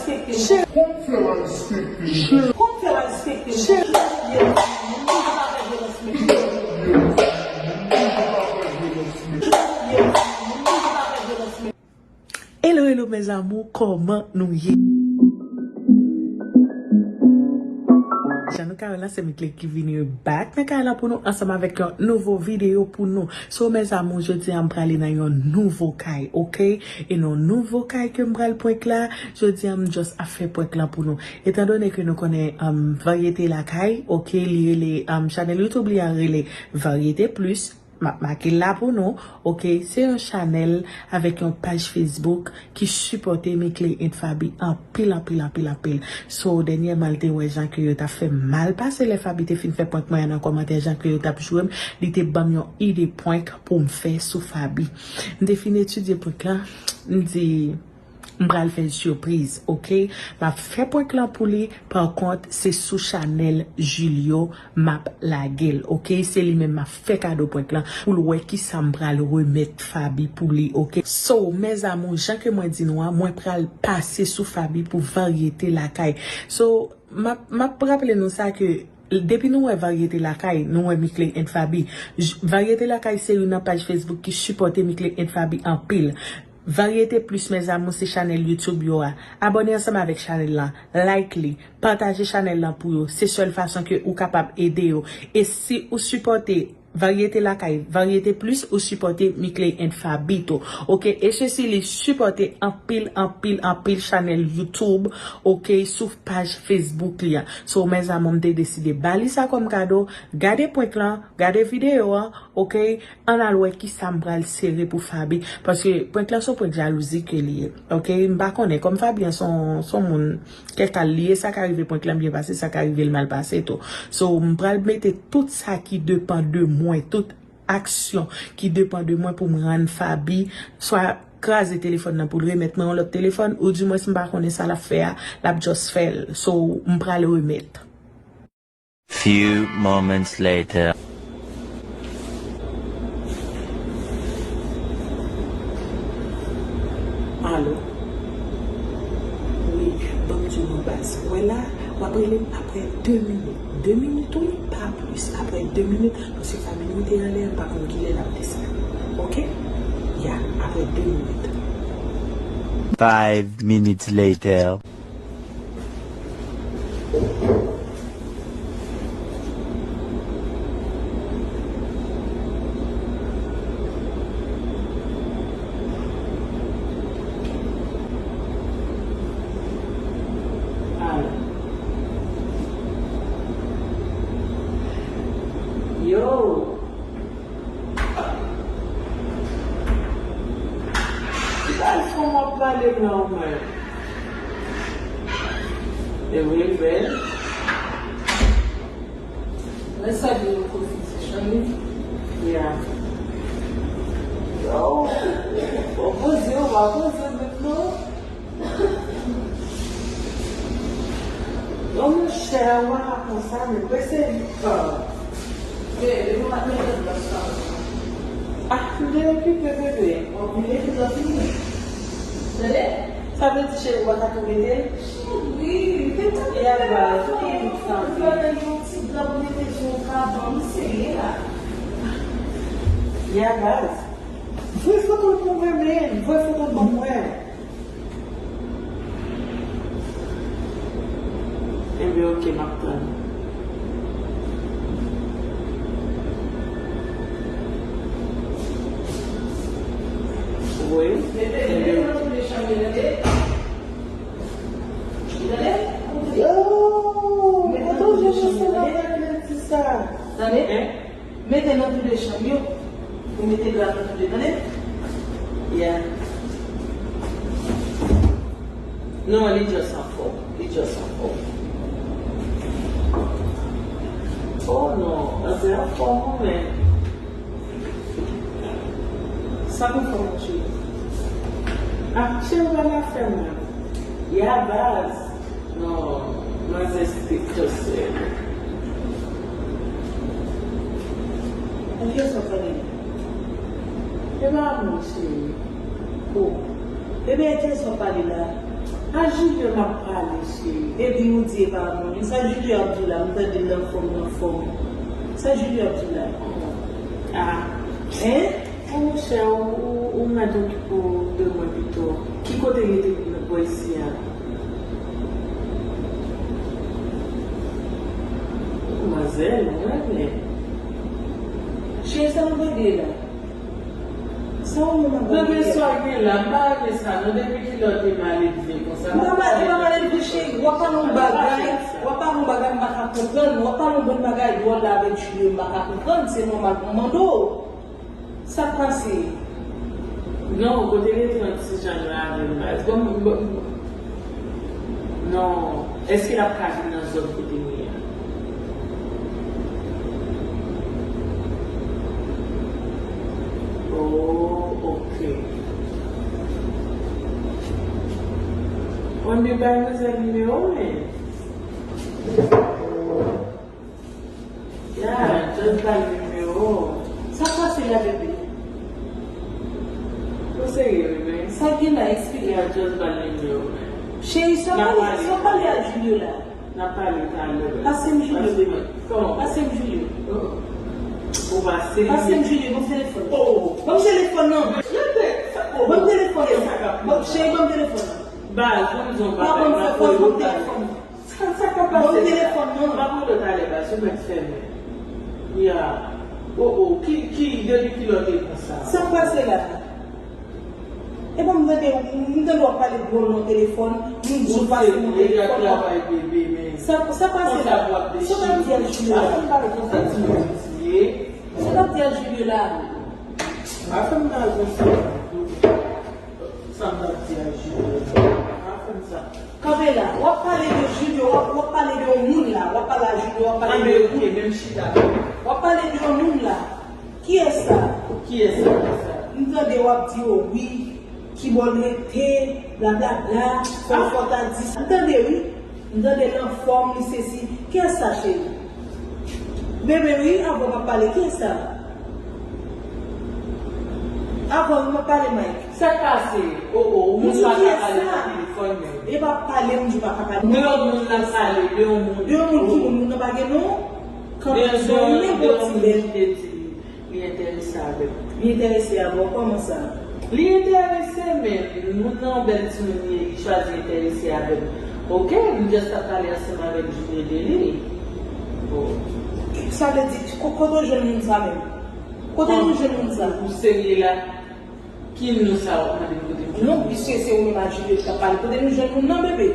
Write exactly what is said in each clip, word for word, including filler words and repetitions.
Konn fè respecte. Konn fè respecte. Hello, hello, mes amours, kòman nou ye? Jan nou ka wè la, se Mickley ki vini back nan kay la pou nou, ansanm avèk yon nouvo videyo pou nou. So, mes amours, jodi a m prale nan yon nouvo kay, ok? E nan nouvo kay ke m pral prank la, jodi a m just ap fè prank lan pou nou. Etandone ke nou konnen, um, Varyete Lakay, ok, li rele, um, chanèl YouTube li a rele Varyete Plis, m ap make l la pou nou, ok? Se yon chanèl avèk yon paj Facebook ki sipòte Mickley and Faby anpil, anpil, anpil, anpil. So, dènyèman, l te wè jan ke yo t ap fè mal pase lè Faby te fin fè prank mwen an nan kòmantè, jan ke yo t ap joure m, li te ban m yon ide prank pou m fè sou Faby. M te fin etidye prank lan, m di, m pral fè l sipriz, ok? M ap fè prank lan pou li, pa kont, se sou chanèl Julio m ap lage l, ok? Se li menm m ap fè kado prank lan pou l wè kisa m pral remèt Faby pou li, ok? So, mes amours, jan ke mwen di nou an, mwen pral pase sou Faby pou Varyete Lakay. So, m ap, m ap raple nou sa ke depi nou wè Varyete Lakay, nou wè Mickley and Faby. J-, Varyete Lakay se youn nan paj Facebook ki sipòte Mickley and Faby anpil. Varyete Plis, mes amours, se chanèl YouTube yo a. Abòne ansanm avèk chanèl lan, like li, pataje chanèl lan pou yo. Se sèl fason ke ou kapab ede yo. E si ou sipòte Varyete Lakay, Varyete Plis, ou sipòte Mickley and Faby tou. Ok, e sesi li sipòte anpil, anpil, anpil chanèl YouTube, ok, sou paj Facebook li a. So, mes amours, m te deside ba li sa kòm kado. Gade prank lan, gade videyo an, ok? Ann al wè kisa m pral sere pou Faby. Paske prank lan se yon prank jalouzi ke li ye. Ok? M pa konnen. Kòm Faby an se yon, se yon moun kèk al li ye, sa ka rive prank lan byen pase, sa ka rive l mal pase tou. So, m pral mete tout sa ki depann de mwen, tout aksyon ki depann de mwen pou m rann Faby, swa kraze telefòn nan pou l remèt mwen yon lòt telefòn, oudimwens m pa konnen sa l ap fè a, l ap just fè l. So, m pral remèt. Few moments later. Alo. Wi, ban m di w non baz. Wè la, w ap rele m apre de minit. De minit wi, pa plis. Apre de minit, paske Faby moute anlè, m pa konn kilè l ap desann. Ok? Ya, apre de minit. Five minutes later. Alo. Yo. Ki bèl fanm w ap pale m la w menm? E wi, l bèl. Mwen salye w, Kofi Seychelles. Yeah. Yo, w poze, w pa poze menm non. Non, monchè, w a konsa, men prese vit, pa. Bebe, nou pa mete dlo sa. Ah, m te okipe, bebe. Bon, m mete dlo fini. Tande? Sa vle di, cheri, w pa ka tou mete l? Cheri, men tande. Ya, baz, ou konn tout sa, wi. Yon ti dlo pou mete sou yon kabann, ou serye la? Ya, baz. Voye foto l pou mwen, men. Voye foto l ban mwen. Enben, oke, m ap tann. Wi. Enben, oke. Yo, mwen tonbe ansanm avèk Lady sa. Tande? Hein? Mete nan tou de chanm yo. Ou mete dra nan tou de, tande? Yeah. Non, li just anfòm. Li just anfòm. Oh non, Manzè anfòm, wi, men. Sa pou fè, mon cheri? Ah, cheri, ou pa ka fè m mal. Ya, baz. Non, manzè se te just sè. Nan kiyès w ap pale la? E pa mwen, cheri. Oh. Bebe, kiyès w ap pale la? A Julio m ap pale, cheri. Epi ou di e pa moun. Sa Julio ap di la, m tande l anfòm, anfòm. Sa Julio ap di la? Ah. Hein? Oh, monchè, ou, ou, ou mèt okipe w de mwen pito. Ki kote m te vin bò isi a? Manzèl, mwen renmen. Cheri, sa nou regle la? Sa ou menm ak Bebe, sa w gen la, m pa renmen sa non. Depi kilè w te maledve konsa? M pa mal, e pa maledve, cheri. W ap pale yon bagay, w ap pale yon bagay m pa ka konprann. W ap pale yon bann bagay dwòl la avèk Julio, m pa ka konprann. Se nòmal pou m mande w. Sa k pase? Non, kote l rete an ti jan nan avè m, baz. Bon, bon, non, èske l ap ka vin nan zòn kote m ye a? Oh, ok. Mwen, men bay manzè nimewo w, men. Ya, just ba l nimewo. Sa k pase la, bebe? Ou serye, wi, men? Sa k gen la, eksplike. Ya, just ba l nimewo, men. Cheri, sa w pale, sa w pale a Julio la? N ap pale talè. Pase m Julio, bebe. Kòman? Pase m Julio. Oh. Ou pase m. Pase m Julio, ban m telefòn. Oh. Ban m telefòn nan. Ban m telefòn nan. Ban, cheri, ban m telefòn nan. Baz, ban m di w yon bagay. Pa ban m fè fòs, ban m telefòn nan. Sa, sa k ap pase la? Ban m telefòn nan. M ap rele w talè, baz, ou mèt fèmen. Ya. Oh, oh, ki, ki, depi kilè w te konsa? Sa k pase la? E bon, m tande, m tande w ap pale dwòl nan telefòn, m di w pase nan telefòn. Travay, bebe, men. Sa, sa k pase la? Sa w t ap di a Julio la? Sa w t ap di a Julio la? Sa m t ap di a Julio la? Pa fè m sa. Kanpe la, w ap pale de Julio, w ap, w ap pale de yon moun la, w ap pale a Julio, w ap pale de yon moun. Anben, ok, men m chita. W ap pale de yon moun la. Kiyès sa? Kiyès sa? M tande w ap di yo wi, kibò l rete, blablabla, fò, fò ta di sa. M tande wi, m tande l anfòm, li sesi. Kiyès sa, cheri? Bebe, wi, avan m ap pale, kiyès sa? Avan m ap pale, Mike. Sa k pase? Oh, oh, moun pa ka pale nan telefòn, men. E pa pale, m di pa ka pale. De yon moun nan pale, de yon moun. De yon moun ki moun, moun nan pa gen non? Kanpe, de yon moun ki te di li, li enterese avè m. Li enterese avè w, kòman sa? Li enterese, men moun nan yon bèl timoun li ye, li chwazi enterese avè m. Ok, m just ap pale ansanm avèk Julio de li. Bon. Sa vle di, ko-, kote w jwenn moun sa menm? Kote nou jwenn moun sa? Ou serye la? Ki non sa w ap mande m kote m jwenn moun? Non, piske se ou menm ak Julio ki t ap pale. Kote nou jwenn moun nan, bebe?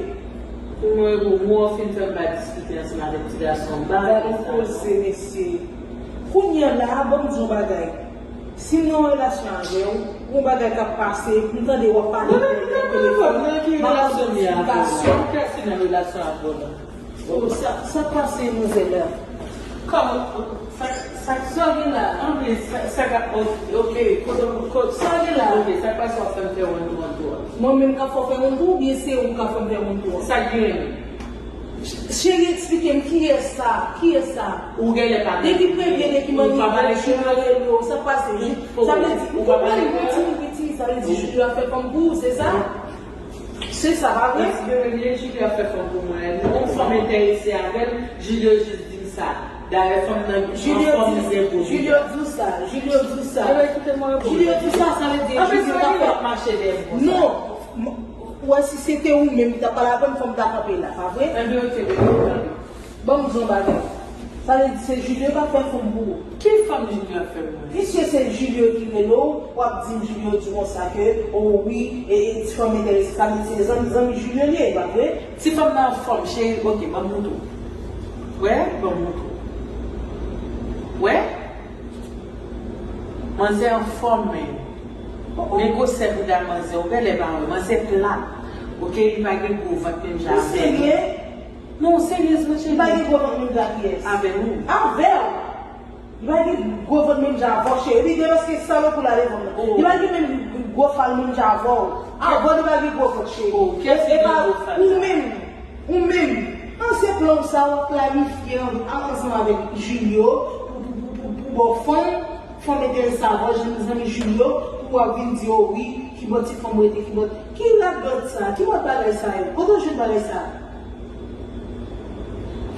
Pou mwen, bon, mwen w fin fè m pa diskite ansanm avèk ti gason an, m pa renmen sa. Gade koze, mesye. Kounye a la, ban m di w yon bagay. Si m nan yon relasyon avè w, yon bagay k ap pase, m tande w ap pale nan telefòn, m ap di w yon gason. Ou kè si nan relasyon avè w la? Oh, sa, sa k pase manzè la? Kòman, sa, sa, sa gen la? Anben, sa, sa k ap, ok, ok, kote, kote, sa gen la? Ok, sa k pase w ap fè m fè wonn tou an tou a? Mwen menm k ap fè w fè wonn tou, oubyen se ou k ap fè m fè wonn tou an? Sa k gen? Cheri, eksplike m, kiyès sa? Kiyès sa? Ou genlè pa tande. Depi premye, depi mwen vin, ou pa pale kreyòl, sa k pase? Sa vle di, ou pa pale kreyòl? Piti, piti, sa vle di Julio ap fè fanm pou ou, se sa? Se sa, pa vre? Èske Julio ap fè fanm pou mwen? Yon fanm enterese avè l, Julio jis di m sa. Dayè, fanm nan anfòm, li gen gwo bouda. Julio di w sa, Julio di w sa. Julio di w sa, sa vle di Julio ta fè. Anben, sa gen lè w ap mache dèyè m konsa? Non. M-, ou wè, si se te ou menm ki t ap pale avè m, fanm ta kanpe la, pa vre? Anben, ok, bebe, tande. Ban m di w yon bagay. Sa vle di se Julio k ap fè fanm pou ou. Ki fanm Julio ap fè pou mwen? Piske se Julio ki rele w, w ap di m Julio di w konsa ke, o wi, e, e ti fanm enterese, sa vle di se zanmi, zanmi Julio li ye, pa vre? Ti fanm nan anfòm, cheri, ok, ban m montre w. Wè, ban m montre w. Wè? Manzè anfòm, men. Men gwosè bouda manzè, ou genlè pa wè. Manzè plat. Ok, li pa gen gwo vant menm jan avè m. Ou serye? Non, seryezman, cheri. Li pa gen gwo vant menm jan ak kiyès? Avè nou. Avè w! Li pa gen gwo vant menm jan avè w, cheri. Li gen paske salopri la devan m nan. Oh. Li pa gen menm gwo fal menm jan avè w. Avè w, li pa gen gwo vant, cheri. Oh, kiyès ki gen gwo fal la? E pa ou menm. Ou menm. An se plan w sa w ap planifye an, ansanm avèk Julio pou, pou, pou, pou, pou ba w fanm, fanm enterese avè w, zanmi, zanmi Julio, pou w ap vin di, o wi, Ki bò ti fanm rete, ki bò. Ki radòt sa? Ki bò bagay sa yo? Kote w jwenn bagay sa?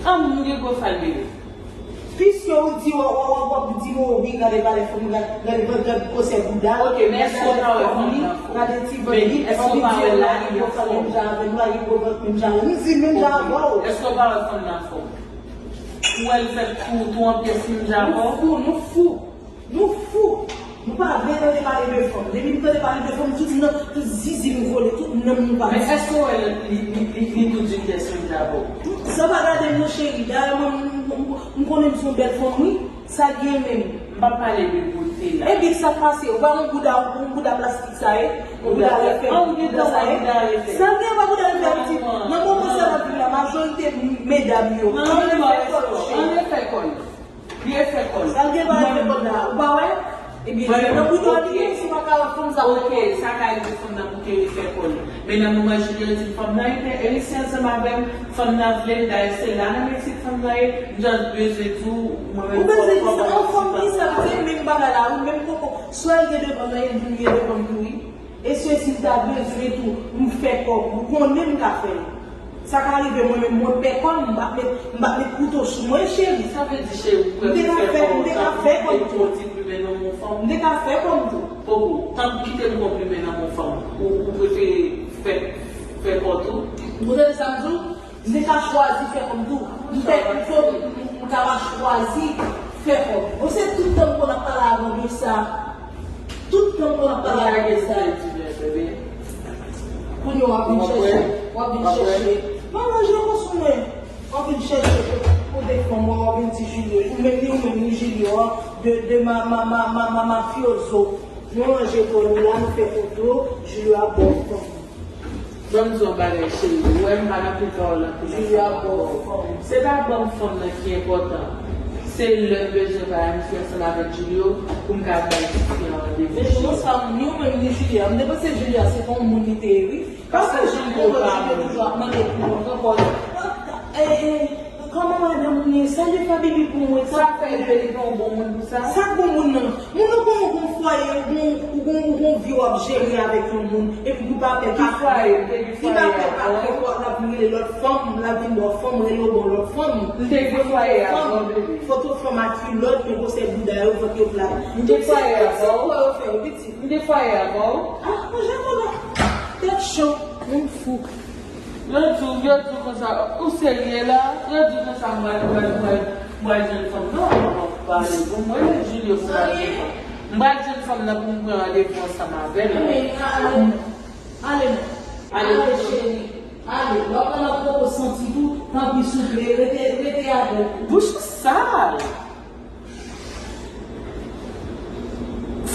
An, m gen gwo fal bebe. Piske ou di w, w, w, w ap di mwen, wi, gade valè fanm, gade, gade, gade, gade gwosè bouda, ok, men èske w pa wè fanm nan fò? Gade ti vant li, anvi di w la gen gwo fal menm jan avè m, la gen gwo vant menm jan avè m. M di menm jan avè w. Èske w pa wè fanm nan fò? Ou wè l fèt tou, tou an pyès menm jan avè w? Nou fou, nou fou. Nou fou. Nou pa vle tande pale de fanm. Depi nou tande pale de fanm, tout nan, tout zizi nou vole, tout nanm nou pati. Men èske w wè li, li, li, li, li tou di m kesyon djabò? Sa pa gade m non cheri. Dayè mwen, m, m, m, m konnen m se yon bèl fanm, wi. Sa gen menm. M pa pale de bote la. Ebyen sa k pase? Ou pa yon bouda, yon bouda plastik sa ye? Yon bouda refè, an, ou gen bouda sa ye? Sa gen pa bouda refè, pitit. Nan moman sa nan vil la, majorite medam yo, an refè kò yo, cheri. An refè kò yo. Li refè kò l. Sa l gen pa refè kò l la, ou pa wè? Ebyen, nan bouda li, si w pa ka wè fanm sa, ok, sa ka rive fanm nan pou te refè kò l. Men nan moman Julio di fanm nan enterese ansanm avè m, fanm nan vle l, dayè se la nan Meksik fanm nan ye, m just bezwen di w, mwen menm, ou bezwen di sa, an fanm ki sa, se menm bagay la, wi, menm koko, swa l gen devan nan, l vin gen devan m tou, wi. E se si m ta bezwen tou, m fè kòb, ou konnen m ka fè l. Sa ka rive mwen menm, mwen pè kò m, m p ap met, m p ap met kouto sou mwen, cheri. Sa vle di, cheri, ou prè pou fè kò w, tanpri kite m konplimen nan men yon fanm? M te ka fè kò m tou. Poko, tanpri kite m konplimen nan men yon fanm. Ou, ou prefere fè, fè kò w tou? Ou tande sa m di w? M te ka chwazi fè kò m tou. M te, m te, m, m, m ka pa chwazi fè kò m. Bon, se tout tan m konn ap pale avè w de sa. Tout tan m konn ap pale avè w de sa. Kounye a w ap vin chèche, w ap vin chèche. Mwen ranje kò sou mwen. W ap vin chèche pou, pou defann mwen, w ap vin di Julio. Ou menm li, ou menm li, Julio, de, de ma, ma, ma, ma, ma, mafyozo. Nou ranje kò nou la, nou fè foto, Julio ap ba w fanm. Ban m di w yon bagay, cheri. Ou wè m pa nan pil pawòl nan pil. Julio ap ba w fanm. Se pa ban m fanm nan ki enpòtan. Se lè m bezwen bay m fi ansanm avèk Julio pou m ka bay ti fi an randevou. Men jan sa, ni ou menm ni Julio. M te panse Julio se pa yon moun li te ye, wi. Paske Julio pa moun. Toujou ap mande pou yon pawòl. Eh, eh. Kòman madanm ou ye? Salye Fabibi pou mwen. Sa fè l vle li pa yon bon moun pou sa? Sa k bon moun nan? Moun nan konnen w gon fwaye, ou gon, ou gon, ou gon vi w ap jere avèk yon moun. Epi pou pa pè pa fwaye, ou te gen fwaye avè l? Li pa pè pa fwaye, l ap vin rele lòt fanm, l ap vin ba w fanm, rele w ba w lòt fanm. Li te gen fwaye avè l, bebe. Foto fanm a kilòt, yo gwosè bouda yo, vant yo plat. Li te fwaye avè w? Tout se, tout se fwaye yo fè yo pitit. M te fwaye avè w. Ah, mwen jan kontan. Tèt cho, moun fou. Yo di w, yo di w konsa, ou serye la? Yo di w konsa, m pral, m pral, m pral, m pral jwenn fanm nan, m pral pale pou mwen, Julio, m pral jwenn fanm. M pral jwenn fanm nan pou m pran randevou ansanm avè l. Ale, ale, ale, ale, cheri. Ale, w ap pran lòt koko santi tou, tanpri souple, rete, rete avè l. Bouch ou sal.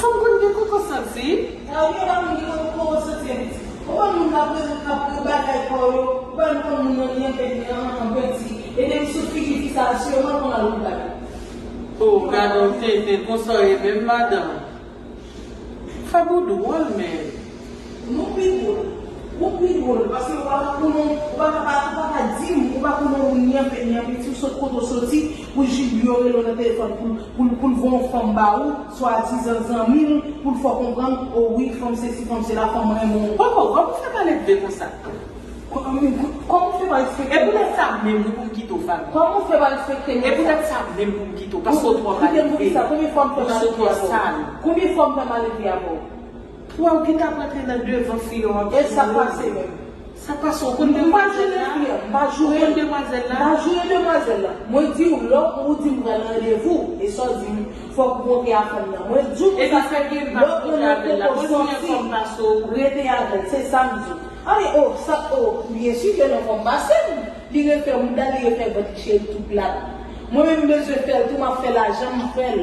Fanm konn gen koko santi. A wi, yo pa konn gen koko santi, pitit. Ou konn moun k ap, k ap batay kò yo, ou pa konn moun nan li anpè li an, an, an, pwenti. E depi sou figi fi sa, sèlman l konn al pou bagay. O, gade yon tenten, konsa w ye menm, madanm. Fab ou dwòl, men. Nou pi dwòl. Ou pi dwòl, paske ou pa ka konnen, ou pa ka, ou pa ka di m, ou pa konnen ou ni anpè, ni anpè, si w sot kote w soti, pou Julio rele w nan telefòn pou, pou, pou l voye yon fanm ba ou, swadizan zanmi l, pou l fè w konprann, o wi, fanm sesi, fanm sela, fanm renmen w. Poko, kòman w fè pale de konsa? Kòman, kòman w fè pa respekte m? E poutèt sa menm wi pou m kite w, Fabi. Kòman w fè pa respekte m konsa? E poutèt sa menm pou m kite w, paske w twò malelve. Ou twò sal. Konbyen fwa m fè malelve avè w? Pwa w gentan ap rantre nan devan fi yo ap joure. E sa k pase menm? Sa k pase? Ou konn demwazèl la? M pa joure fi an, m pa joure. Ou konn demwazèl la? M pa joure demwazèl la. Mwen di w, lè ou di m pral randevou, e sa w di m, fòk ou monte a fanm nan. Mwen di w konsa, lè w pran nan koko santi, rete avè l, se sa m di w. Ale, o, sa, o, byen si ke nan fanm pase m, li refè mouda, li refè vant li, cheri, tou plat. Mwen menm m bezwen fè l tou, m ap fè lajan, m fè l.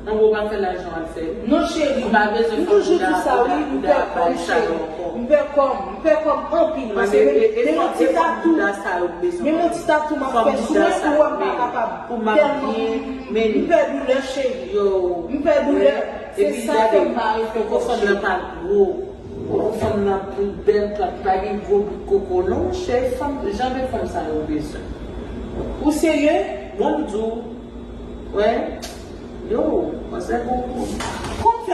An bon, w pa fè lajan w al fè. Non, cheri. M pa bezwen fanm bouda, bouda, bouda, bay sa yo ankò. M pè kò m, m pè kò m anpil, paske men yon ti tatou, men yon ti tatou m ap fè sou mwen pou wè m pa kapab. Tèlman m pè doulè, cheri. M pè doulè. Se sa fè m pa refè kò m, cheri. Fanm nan pa gwo. Fanm nan pi bèl, pa, pa gen gwo bout koko non, monchè. Fanm, jan de fanm sa yo bezwen. Ou serye? Bon, m di w. Wè. Yo, manzè gon kou. Kòman w fè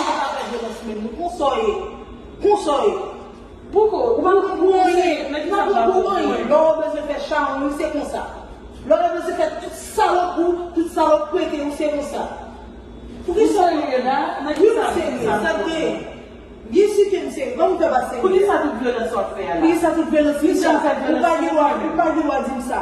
ou pa fè vyolans menm, non. Konsa w ye. Konsa w ye. Pouko? Ou pa pran pou anyen. Ou pa pran pou anyen. Lè w bezwen fè chawony, se konsa. Lè w bezwen fè tout salop ou, tout salop prete ou, se konsa. Poukisa ou serye la? Nan ki sa? Wi, m serye. Sa k genyen? Byen si ke m serye. Ban m fè pa serye. Poukisa tout vyolans w ap fè a la? Poukisa tout vyolans? Poukisa m fè vyolans? Ou pa gen dwa, ou pa gen dwa di m sa.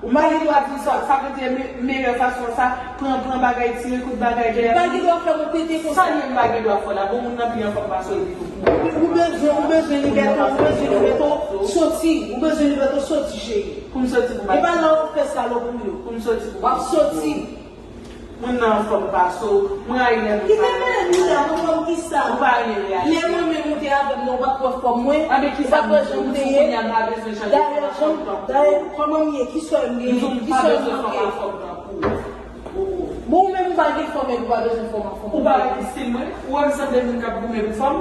Ou pa gen dwa di sa, sa pote me-, meyè fason sa, pran, pran bagay, tire kout bagay dèyè. Ou pa gen dwa fè mwen pete konsa. Sa ye m pa gen dwa fè w la, bon moun nan pi anfòm pase w epi tou. Ou, ou bezwen, ou bezwen libète, ou bezwen libète w soti, ou bezwen libète w soti, cheri. Pou m soti pou bagay. E pa la w ap fè salopri yo. Pou m soti pou bagay. W ap soti. Moun nan anfòm pase w. Mwen rayi lè moun pa renmen. Kite m, Mouda, anfòm kisa? Ou pa renmen reyaji. Lè mwen menm ou te avè m nan, ou pa t wè fòm mwen? Anben kisa m di w? M di w kounye a m pa bezwen chanje fòm a fòm tankou w. Dayè, kòman m ye? Ki sòy m genyen? M di w m pa bezwen fòm a fòm tankou w. Bon, ou menm ou pa gen fòm, epi ou pa bezwen fòm a fòm. Ou pa wè ki stil mwen? Ou wè m sanble moun k ap goumen pou fòm?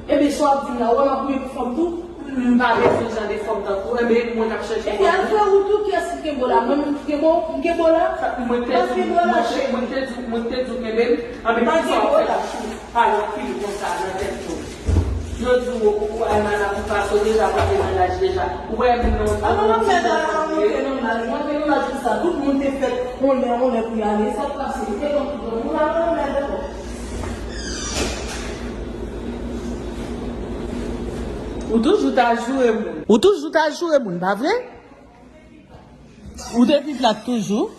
Ebyen, sa w ap di m la, ou wè m ap goumen pou fòm tou? M pa bezwen jan de fòm tankou w, ebyen, mwen k ap chèche fòm. Ebyen, al fè wout ou, kiyès ki kenbe w la? Mwen menm ki kenbe w? M kenbe w la? Mwen te di w, mwen te, mwen te di w, mwen te di w kenbe m. Anben, poukisa w ap fè pale anpil konsa nan tèt mwen? Yo di w, ou, ou, Aymana pou pase w deja, pote nan laj deja. Ou wè moun nan. Alò, mwen fè dada monte nan laj. Monte nan laj pou sa. Tout moun te fèt, on lè, on lè pou y ale. Sa k pase? Ou te konn tout moun. Ou pa nan laj ankò. Ou toujou ta joure moun. Ou toujou ta joure moun, pa vre? Ou te pi plat toujou.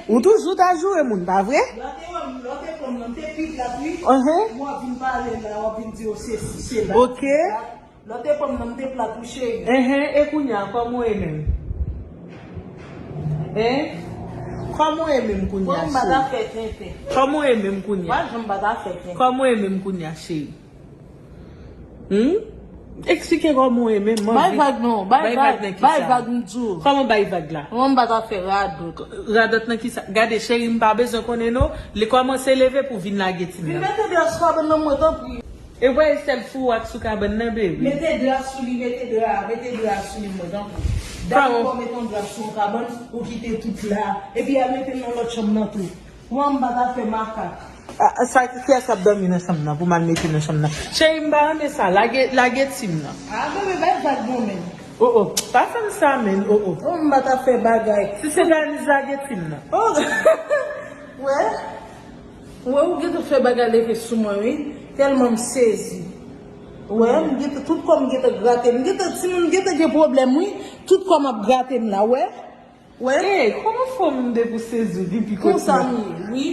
Ou toujou ta joure moun, pa vre? Lè w te wè m, lè w te pran m nan, m te pi plat, wi. Uhum. Mwen w ap vin pale la, w ap vin di yo se si, se la. Ok. Lè w te pran m nan, m te plat, wi, cheri. Uhum. E kounye a, kòman w ye menm? Hein? Kòman w ye menm kounye a, cheri? Mwen, m pa ta fè tenten. Kòman w ye menm kounye a? Mwen, jan m pa ta fè tenten. Kòman w ye menm kounye a, cheri? Hmm? Eksplike kòman w ye menm, m anvi. Bay vag non, bay vag, bay vag, m di w. Kòman bay vag la? Mwen m pa ta fè radòt. Radòt nan kisa? Gade, cheri, m pa bezwen konnen non. Li kòmanse leve pou vin lage ti m nan. Vin mete dra sou kabann nan mwen, tanpri. E w pa wè sèl fou ak sou kabann nan, baby? Mete dra sou li, mete dra, mete dra sou li, mwen, tanpri. Dam, ou mete yon dra sou yon kabann, ou kite tout la. Epi al mete l nan lòt chanm nan tou. Mwen, m pa ta fè makak. A, a, sa, kiyès k ap dòmi nan chanm nan pou m al mete nan chanm nan? Cheri, m pa renmen sa. Lage, lage ti m nan. A, bebe, bay vag non, men. Oh, oh. Pa fè m sa, men. Oh, oh. Oh, m pa ta fè bagay. Si se Daniz, lage ti m nan. Oh. Wè. Wè, ou gentan fè bagay leve sou mwen, wi. Tèlman m sezi. Wè, m gentan, tout kò m gentan grate. M gentan, timoun, m gentan gen pwoblèm, wi. Tout kò m ap grate m la, wè. Wè. Ey, kòman fò m depi w sezi w gen pi kot mwen? Konsa m ye, wi.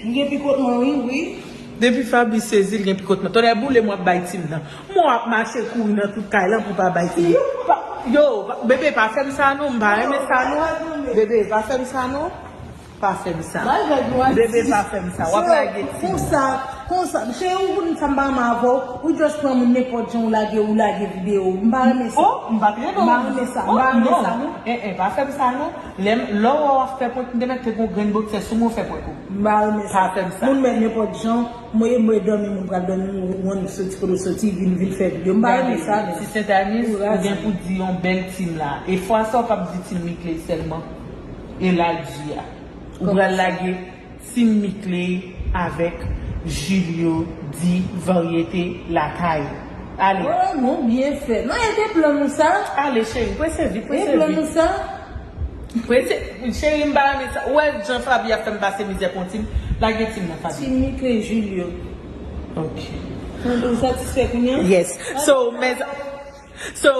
M gen pi kot mwen, wi, wi. Depi Faby sezi l gen pi kot mwen. Tonnè boule m w ap bay ti m nan. Mwen w ap mache kouri nan tout kay lan pou w pa bay ti m nan. Yo, pa, yo, pa, bebe, pa fè m sa non, m pa renmen sa non. Bebe, pa fè m sa non. Pa fè m sa. Bebe, pa fè m sa. W ap lage ti m nan. Konsa, konsa. Cheri, ou konn sa m pa renmen avè w. Ou just pran moun nenpòt jan, ou lage, ou lage videyo. M pa renmen sa. Oh, m pa t rele w. M pa renmen sa. M pa renmen sa, non. Eh, eh, pa fè m sa, non. Lè m, lè w wè w ap fè prank, m te mèt te gon grenn boksè sou mwen, w fè prank ou. M pa renmen sa. Pa fè m sa. Moun mèt nenpòt jan, mwen, mwen dòmi, moun pral dòmi, moun soti kote w soti, vin, vin fè videyo. M pa renmen sa, non. Gade, si Sentaniz, ou gen pou di yon bèl team la. E fwa sa, w p ap di team Mickley sèlman. E la di a. Ou pral lage Team Mickley avèk Julio di varyete lakay. Ale. Oh, nou byen fè. Non, e te plan nou sa. Ale, cheri, prese vit, prese vit. E plan nou sa. Prese, cheri, m pa renmen sa. Ou wè jan Faby ap fè m pase mizè pou yon team? Lage team nan, Faby. Team Mickley Julio. Ok. Ou satisfè kounye a? Yes. So, mes, so,